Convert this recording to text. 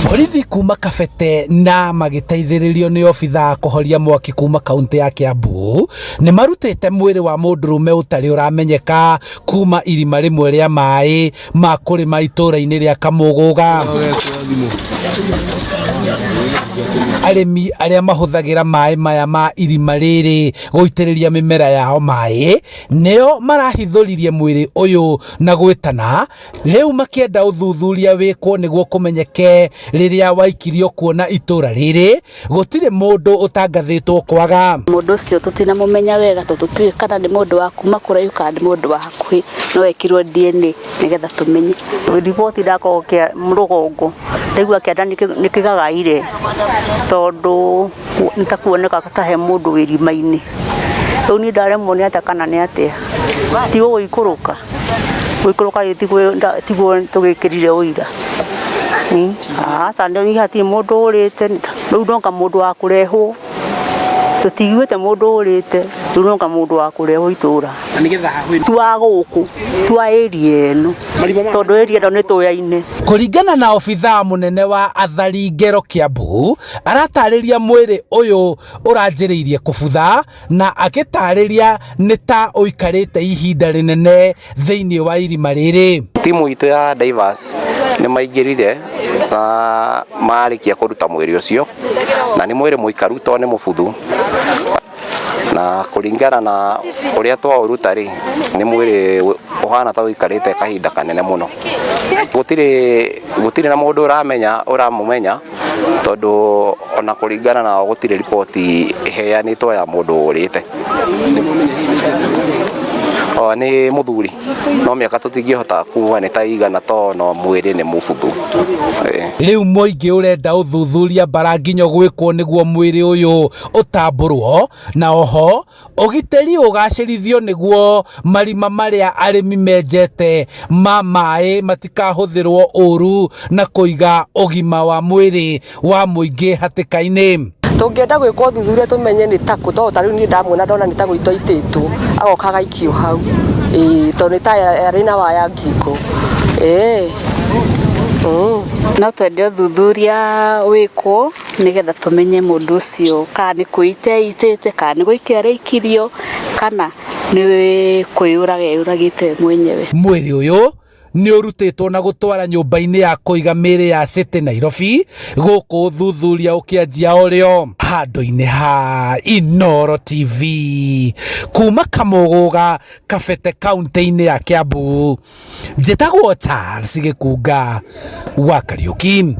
Borithi kuma Kabete na magĩteithĩrĩrio nĩ obithaa kũhoria mwaki kuma kaunti ya Kiambu nĩ marutĩte mwĩrĩ wa mũndũrũme ũtarĩ ũramenyeka kuma irima rĩmwe rĩa maĩ ma kũrĩma itũũra-inĩ rĩa Kamũgũga. Arĩmi arĩa mahũthagĩra maĩ maya ma irima rĩrĩ gũitĩrĩria mĩmera yao maĩ nĩo marahithũririe mwĩrĩ ũyũ na gwĩtana rĩu makĩenda ũthuthuria wĩkwo nĩguo kũmenyeke rĩrĩa waikirio kuona itũra rĩrĩ gũtirĩ mũndũ ũtangathĩtwo kwaga. Mũndũ ũcio tũtinamũmenya wega tondũ tũtiũĩ kana nĩ mũndũ wa kuma kũraihu kana nĩ mũndũ wa hakuhĩ, no ekirwo DNA nĩgetha tũmenye. Riboti ndakorwo rũgongo ndaigua kĩanda nĩ kĩgagaire tondũ nĩ ta kuoneka ta he mũndũ wĩ irima-inĩ. Rĩu niĩ ndaremwo nĩ atĩa kana nĩ atĩa, ti gũgĩikũrũka, gũikũrũka tiguo tũgĩkĩrire ũira. Aca hatirĩ mũndũ ũrĩte, rĩu no mũndũ wa kũrehwo, tũtiguĩte mũndũ ũrĩte, rĩu no mũndũ wa kũrehwo itũra. Ti wa gũkũ, ti wa area ĩno, tondũ area ĩno nĩ tũyaine. Kũringana na obithaa mũnene wa athari ngero Kiambu, aratarĩria mwĩrĩ ũyũ ũranjĩrĩirie kũbutha na agĩtarĩria nĩ ta ũikarĩte ihinda rĩnene thĩinĩ wa irima rĩrĩ. Timu itũ ya divers nĩ maingĩrire na marĩkia kũruta mwĩrĩ ũcio, na nĩ mwĩrĩ mũikaru tondũ nĩ mũbuthu, na kũringana na ũrĩa twaũruta rĩ, nĩ mwĩrĩ ũhana ta ũikarĩte kahinda kanene mũno. Gũtirĩ na mũndũ ũramenya ũramũmenya tondũ ona kũringana nao gũtirĩ riboti ĩheanĩtwo ya mũndũ ũrĩte. O nĩ mũthuri no mĩaka tũtingĩhota kuga nĩ ta igana to no mwĩrĩ nĩ mũbuthu. Rĩu mũingĩ ũrenda ũthuthuria mbara nginya gwĩkwo nĩguo mwĩrĩ ũyũ ũtambũrwo na oho ũgitĩri ũgacĩrithio nĩguo marima marĩa arĩmi menjete ma maĩ matikahũthĩrwo ũru na kũiga ũgima wa mwĩrĩ wa mũingĩ hatĩka-inĩ. Tũngĩenda gwĩka ũthuthuria tũmenye nĩ takũ tondũ ta rĩu niĩ ndamuona ndona nĩ ta gũitwo aitĩtwo agoka agaikio hau, ĩĩ tondũ nĩ ta arĩ na waya ngingo, ĩĩ. No twende ũthuthuria wĩkwo nĩgetha tũmenye mũndũ ũcio kana nĩ kwĩita eitĩte kana nĩ gũikio araikirio kana nĩ kwĩyũraga eyũragĩte mwenyewe. Mwĩrĩ ũyũ nĩ ũrutĩtwo na gũtwara nyũmba-inĩ ya kũiga mĩĩrĩ ya City Nairobi gũkũ ũthuthuria ũkĩanjia ũrĩo handũ-inĩ ha Inooro TV kuma Kamũgũga Kabete kaunti-inĩ ya Kiambu. Njĩtagwo Charles Gĩkunga wa Kariũki.